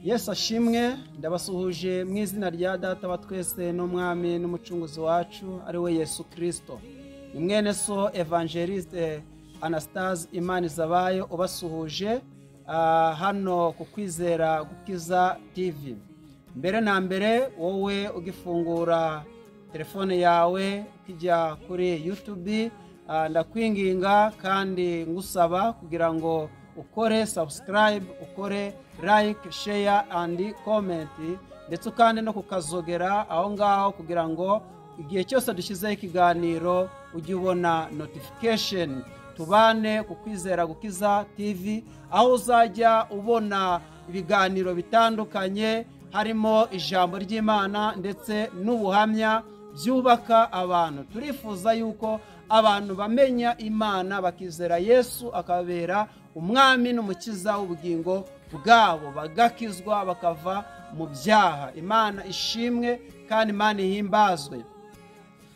Yesu ashimwe. Ndabasuhuje mu izina rya Data wa twese n'Umwami n'Umucunguzi wacu, ari we Yesu Kristo. Ni mwene so Evangeliste Anastase Imanizabayo ubasuhuje hano ku Kwizera Gukiza TV. Mbere na mbere, wowe ugifungura telefone yawe ukijya kuri YouTube, ndakwinginga kandi ngusaba kugira ngo ukore subscribe, ukore like, share and comment, ndetse ukande no kukazogera aho ngaho kugira ngo igihe cyose dushyizeho ikiganiro ujye ubona notification. Tubane ku Kwizera Gukiza TV, aho uzajya ubona ibiganiro bitandukanye, harimo ijambo ry'Imana ndetse n'ubuhamya byubaka abantu. Turifuza yuko abantu bamenya Imana, bakizera Yesu akabera Umwami n'Umukiza w'ubugingo bwabo, bagakizwa bakava mu byaha. Imana ishimwe kandi Imana ihimbazwe.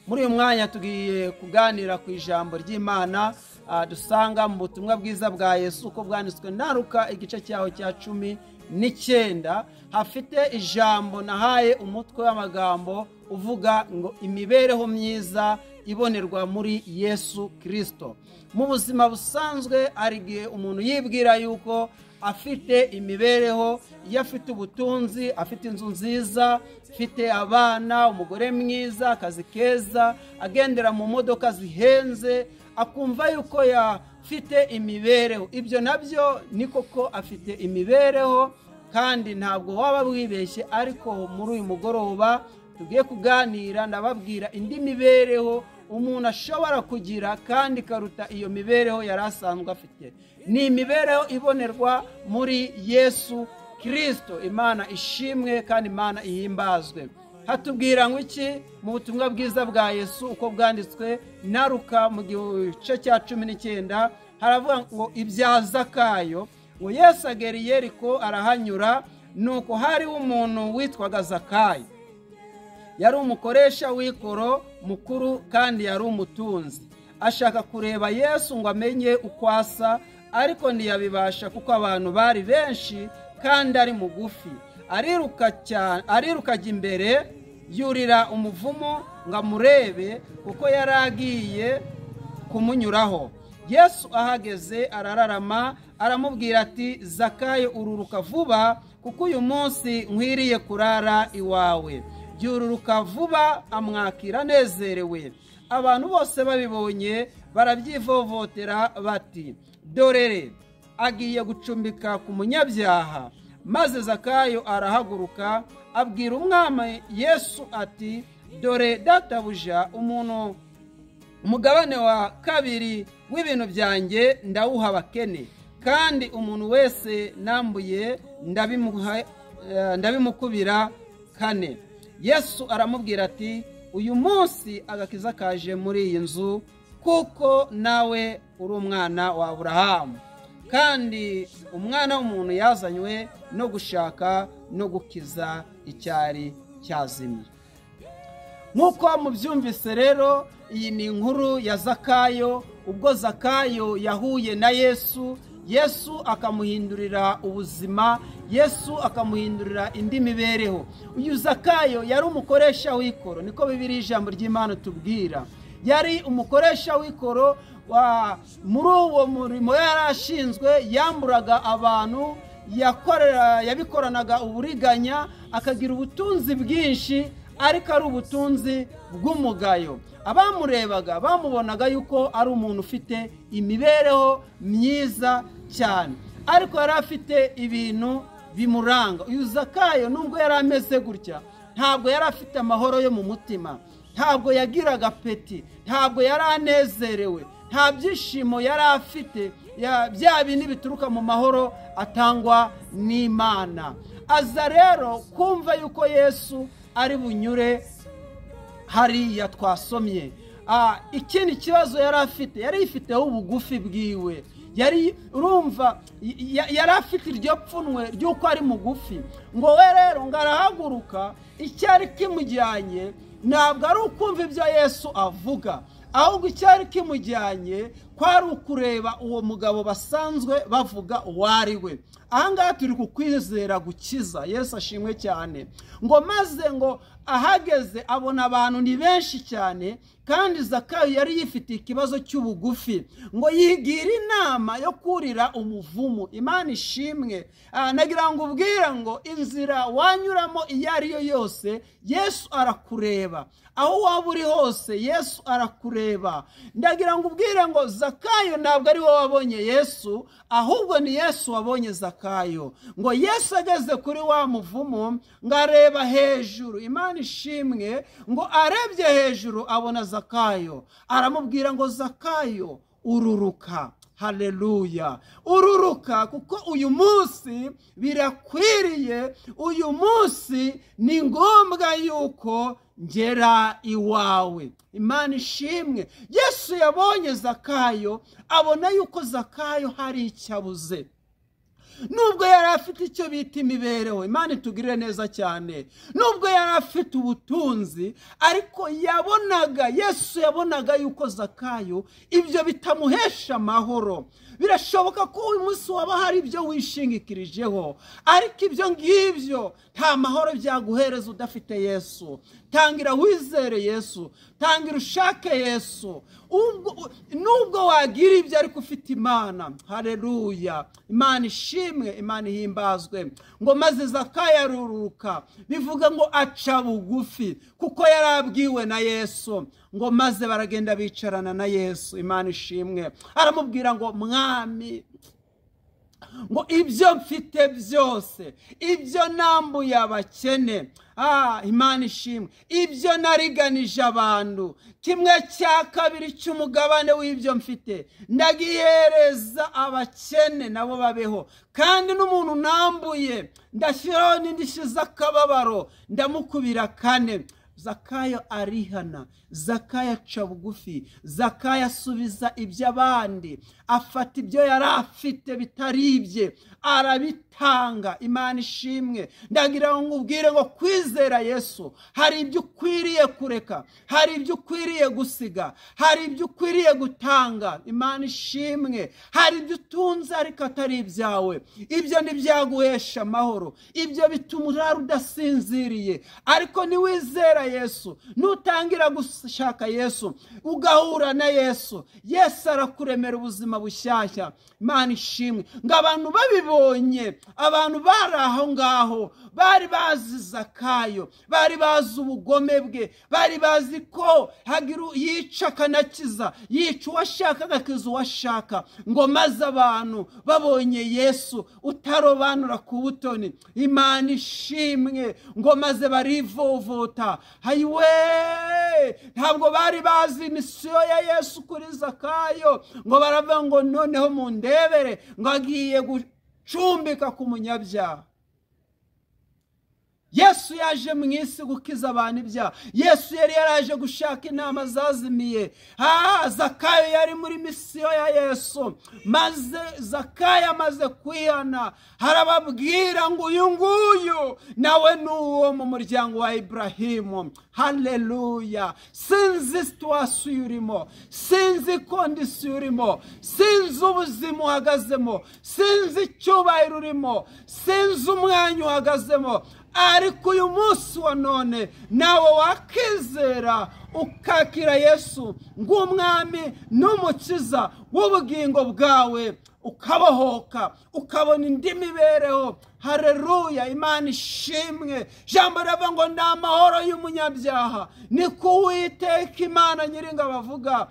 Muri uyu mwanya tugiye kuganira ku ijambo ry'Imana dusanga mu butumwa bwiza bwa Yesu uko bwanditswe na Luka, igice cyaho cya 19. Hafite ijambo nahaye umutwe w'amagambo uvuga ngo imibereho myiza ibonerwa muri Yesu Kristo. Mu buzima busanzwe hari igihe umuntu yibwira yuko afite imibereho, iyo afite ubutunzi, afite inzu nziza, afite abana, umugore mwiza, akazi keza, agendera mu modoka zihenze, akumva yuko yafite imibereho. Ibyo nabyo ni koko afite imibereho, kandi ntabwo waba wibeshye. Ariko muri uyu mugoroba tugiye kuganira, ndababwira indi mibereho umuntu ashobora kugira kandi ikaruta iyo mibereho yari asanzwe afite. Ni imibereho ibonerwa muri Yesu Kristo. Imana ishimwe kandi Imana ihimbazwe. Hatubwira ngo iki mu butumwa bwiza bwa Yesu uko bwanditswe na Luka mu gice cya 19? Haravuga ngo ibya Zakayo, ngo Yesu agera i Yeriko arahanyura. Nuko hariho umuntu witwaga Zakayo, yari umukoresha w'ikoro mukuru kandi yari umutunzi. Ashaka kureba Yesu ngo amenye uko asa, ariko ntiyabibasha kuko abantu bari benshi kandi ari mugufi. Ariruka cyane, ariruka ajya imbere, yurira umuvumo ngo amurebe, kuko yari agiye kumunyuraho. Yesu ahageze arararama, aramubwira ati: "Zakayo, ururuka vuba, kuko uyu munsi nkwiriye kurara iwawe." Yururuka vuba, amwakira anezerewe. Abantu bose babibonye barabyivovotera bati: "Dorere, agiye gucumbika ku munyabyaha." Maze Zakayo arahaguruka, abwira Umwami Yesu ati: "Dore databuja, umuntu umugabane wa kabiri w'ibintu byanjye ndawuha abakene, kandi umuntu wese nambuye ndabimukubira kane." Yesu aramubwira ati: "Uyu munsi agakiza kaje muri iyi nzu, kuko nawe uri umwana wa Aburahamu. Kandi Umwana w'umuntu yazanywe no gushaka no gukiza icyari cyazimye." Nk'uko mubyumvise rero, iyi ni inkuru ya Zakayo, ubwo Zakayo yahuye na Yesu, Yesu akamuhindurira ubuzima, Yesu akamuhindurira indi mibereho. Uyu Zakayo yari umukoresha w'ikoro, niko Bibiri ijambo ry'Imana tubwira. Yari umukoresha w'ikoro. Muri uwo murimo yari ashinzwe, yamburaga abantu, yabikoranaga uburiganya, akagira ubutunzi bwinshi, ariko ari ubutunzi bw'umugayo. Abamurebaga bamubonaga yuko ari umuntu ufite imibereho myiza cyane, ariko yari afite ibintu bimuranga. Uyu Zakayo, nubwo yari ameze gutya, ntabwo yari afite amahoro yo mu mutima, ntabwo yagiraga peti, ntabwo yari anezerewe, nta byishimo yari afite, bya bindi bituruka mu mahoro atangwa n'Imana. Aza rero kumva yuko Yesu ari bunyure hariya twasomye. Ikindi kibazo yari afite, yari yifiteho ubugufi bwiwe. Yari urumva yari afite iryo pfunwe ry'uko ari mugufi. Ngo we rero ngo arahaguruka, icyari kimujyanye ntabwo ari ukumva ibyo Yesu avuga, ahubwo icyari kimujyanye kwari ukureba uwo mugabo basanzwe bavuga uwo ari we. Ahangaha turi ku kwizera gukiza. Yesu ashimwe cyane. Ngo maze ngo ahageze abona abantu ni benshi cyane, kandi Zakayo yari yifitiye ikibazo cy'ubugufi, ngo yigira inama yo kurira umuvumu. Imana ishimwe. Nagira ngo ubwira ngo inzira wanyuramo iyo ari yo yose, Yesu arakureba. Aho waba uri hose Yesu arakureba. Ndagira ngo ubwire ngo Zakayo ntabwo ari wowe wabonye Yesu, ahubwo ni Yesu wabonye Zakayo. Ngo Yesu ageze kuri wa muvumu, ngo areba hejuru. Imana ishimwe. Ngo arebye hejuru abona Zakayo, aramubwira ngo Zakayo ururuka. Haleluya, ururuka, kuko uyu munsi birakwiriye, uyu munsi ni ngombwa yuko ngera iwawe. Imana ishimwe. Yesu yabonye Zakayo, abona yuko Zakayo hari icyo abuze. Nubwo yari afite icyo bita imibereho, Imana itugirire neza cyane, nubwo yari afite ubutunzi, ariko yabonaga, Yesu yabonaga yuko Zakayo ibyo bitamuhesha amahoro. Birashoboka ko uyu munsi waba hari ibyo wishingikirijeho, ariko ibyo ngibyo nta mahoro byaguhereza udafite Yesu. Tangira wizere Yesu, tangira ushake Yesu. Nubwo wagira ibyo ariko ufite Imana. Haleluya, Imana ishimwe, Imana ihimbazwe. Ngo maze Zakayo aruruka, bivuga ngo aca bugufi kuko yarabwiwe na Yesu. Ngo maze baragenda bicarana na Yesu. Imana ishimwe. Aramubwira ngo mwami, ngo ibyo mfite byose, ibyo nambuye abakene, Imana ishimwe, ibyo nariganije abantu, kimwe cya kabiri cy'umugabane w'ibyo mfite ndagihereza abakene nabo babeho, kandi n'umuntu nambuye ndashyiraho n'indishyi z'akababaro ndamukubira kane. Zakayo arihana, Zakayo aca bugufi, Zakayo asubiza iby'abandi, afata ibyo yari afite bitari ibye arabitanga. Imana ishimwe. Ndagira ngo ubwire ngo kwizera Yesu hari ibyo ukwiriye kureka, hari ibyo ukwiriye gusiga, hari ibyo ukwiriye gutanga. Imana ishimwe. Hari ibyo utunze ariko atari ibyawe, ibyo ntibyaguhesha amahoro, ibyo bituma urara udasinziriye. Ariko niwizera Yesu, nutangira gushaka Yesu, ugahura na Yesu, Yesu arakuremera ubuzima bushyashya. Imana ishimwe. Ngo abantu babibonye, abantu bari aho ngaho, bari bazi Zakayo, bari bazi ubugome bwe, bari bazi ko hagira yica akanakiza, yica uwashaka agakiza uwashaka. Ngo maze abantu babonye Yesu utarobanura ku butoni, Imana ishimwe, ngo maze barivovota. Hayiwe, ntabwo bari bazi misiyo ya Yesu kuri Zakayo. Ngo baravuga ngo noneho mundebere, ngo agiye gucumbika ku munyabyaha. Yesu yaje mu isi gukiza abantu ibyaha. Yesu yari yaraje gushaka inama zazimiye. Zakayo yari muri misiyo ya Yesu. Maze Zakayo amaze kwihana, harababwira ngo uyu nguyu nawe ni uwo mu muryango wa Ibrahimu. Haleluya. Sinzi situwasiyo urimo, sinzi kondisiyo urimo, sinzi ubuzima uhagazemo, sinzi icyubahiro urimo, sinzi umwanya uhagazemo, ariko uyu munsi wa none nawe wakizera ukakira Yesu ng'umwami n'umukiza w'ubugingo bwawe, ukabohoka, ukabona indi mibereho. Haleluya, Imana ishimwe. Jambo riravuga ngo ni amahoro y'umunyabyaha, niko Uwiteka Imana Nyiringabo avuga.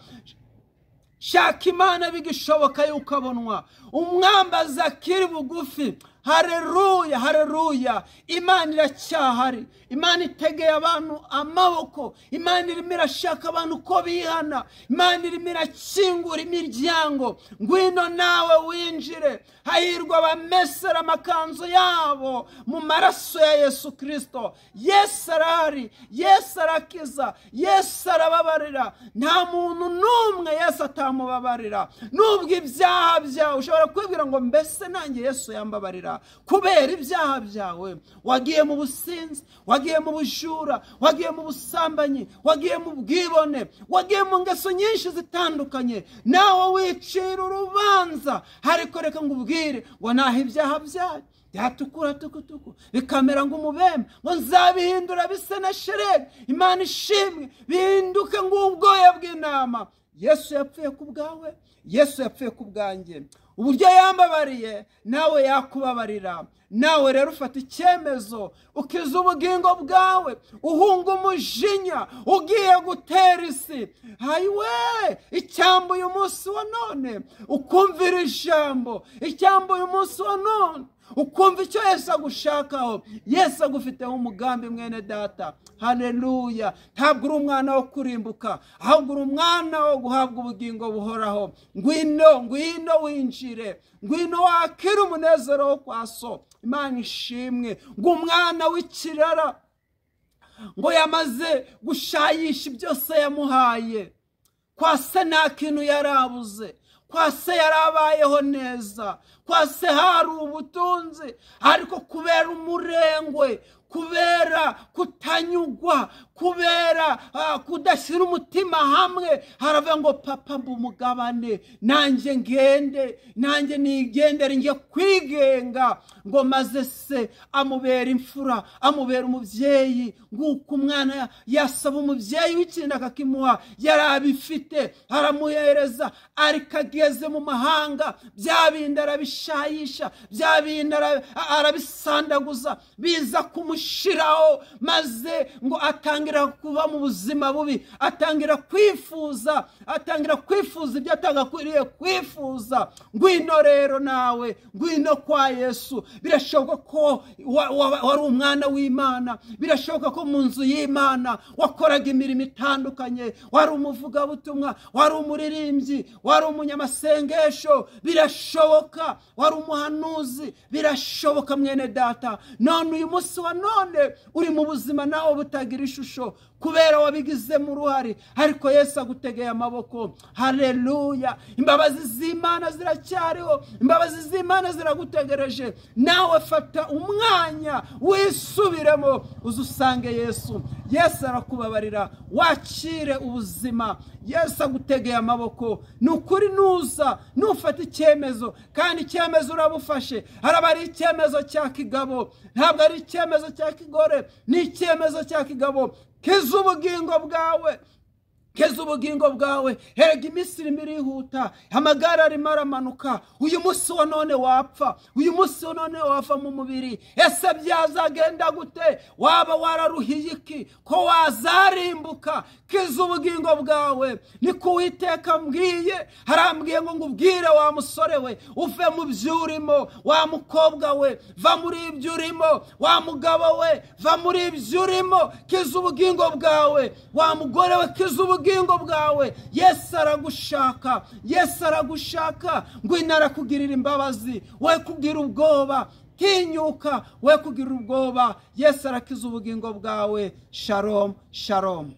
Shaka Imana bigishoboka yuko abonwa, umwambaza akiri bugufi. Haleluya, haleluya. Imana iracyahari, Imana itegeye abantu amaboko, Imana irimo irashaka abantu ko bihana, Imana irimo irakingura imiryango. Ngwino nawe winjire. Hahirwa abamesera amakanzu yabo mu maraso ya Yesu Kristo. Yesu arahari, Yesu arakiza, Yesu arababarira. Nta muntu n'umwe Yesu atamubabarira. Nubwo ibyaha byawe ushobora kwibwira ngo mbese nanjye Yesu yambabarira, kukubabarira kubera ibyaha byawe. Wagiye mu businzi, wagiye mu bujura, wagiye mu busambanyi, wagiye mu bwibone, wagiye mu ngeso nyinshi zitandukanye, nawe wicira urubanza. Ariko reka ngubwire ngo naho ibyaha byawe byatukura tukutuku bikamera ng'umubembe, ngo nzabihindura bisa na sheregi. Imana ishimwe, bihinduke ng'ubwoya bw'intama. Yesu yapfuye ku bwawe, Yesu yapfuye ku bwanjye. Uburyo yambabariye nawe yakubabarira. Nawe rero ufata icyemezo ukiza ubugingo bwawe, uhunga umujinya ugiye gutera isi. Hayiwe, icyambu uyu munsi wa none ukumvira ijambo, icyambu uyu munsi wa none ukumva icyo Yesu agushakaho. Yesu agufiteho umugambi mwene data. Haleluya. Ntabwo uri umwana wo kurimbuka, ahubwo uri umwana wo guhabwa ubugingo buhoraho. Ngwino, ngwino winjire, ngwino wakire umunezero wo kwa so. Imana ishimwe. Ngo umwana w'ikirara ngo yamaze gushayisha byose yamuhaye, kwa se nta kintu yarabuze, kwa se yarabayeho neza, kwa se hari ubutunzi, ariko kubera umurengwe, kubera kutanyugwa, kubera kudashyira umutima hamwe, haravuga ngo papa mba umugabane, nanjye ngende, nanjye nigendere njye kwigenga. Ngo maze se amubera imfura, amubera umubyeyi. Nguko umwana yasaba umubyeyi w'ikintu akakimuha, yarabifite aramuhereza, ariko ageze mu mahanga bya bindi arabishayisha, bya bindi arabisandaguza, biza kumushiraho, maze ngo atangira kuba mu buzima bubi, atangira kwifuza, atangira kwifuza ibyo atagakwiriye kwifuza. Ngwino rero nawe, ngwino kwa Yesu. Birashoboka ko wari umwana w'Imana, birashoboka ko mu nzu y'Imana wakoraga imirimo itandukanye, wari umuvugabutumwa, wari umuririmbyi, wari umunyamasengesho, birashoboka wari umuhanuzi, birashoboka mwene data. None uyu munsi wa none uri mu buzima nawe butagira ishusho kubera wabigizemo uruhare, ariko Yesu agutegeye amaboko. Haleluya. Imbabazi z'Imana ziracyariho, imbabazi z'Imana ziragutegereje. Nawe fata umwanya wisubiremo, uzusange Yesu. Yesu arakubabarira, wakire ubuzima. Yesu agutegeye amaboko. Ni ukuri nuza nufata icyemezo, kandi icyemezo urabufashe, haraba ari icyemezo cya kigabo, ntabwo ari icyemezo cya kigore, ni icyemezo cya kigabo. Kiza ubugingo bwawe, kiza ubugingo bwawe. Erega iminsi irimo irihuta, amagare arimo aramanuka. Uyu munsi wa none wapfa, uyu munsi wa none wava mu mubiri. Ese byazagenda gute? Waba wararuhiye iki ko wazarimbuka? Kiza ubugingo bwawe. Niko Uwiteka ambwiye, harambwiye ngo ngubwire wa musore we, uve mu byo urimo, wa mukobwa we, va muri ibyo urimo, wa mugabo we, va muri ibyo urimo. Kiza ubugingo bwawe, wa mugore we, kiza ubugingo bwawe. Yesu aragushaka, Yesu aragushaka. Ngwino arakugirira imbabazi, we kugira ubwoba, tinyuka, we kugira ubwoba. Yesu arakiza ubugingo bwawe. Shalom, shalom.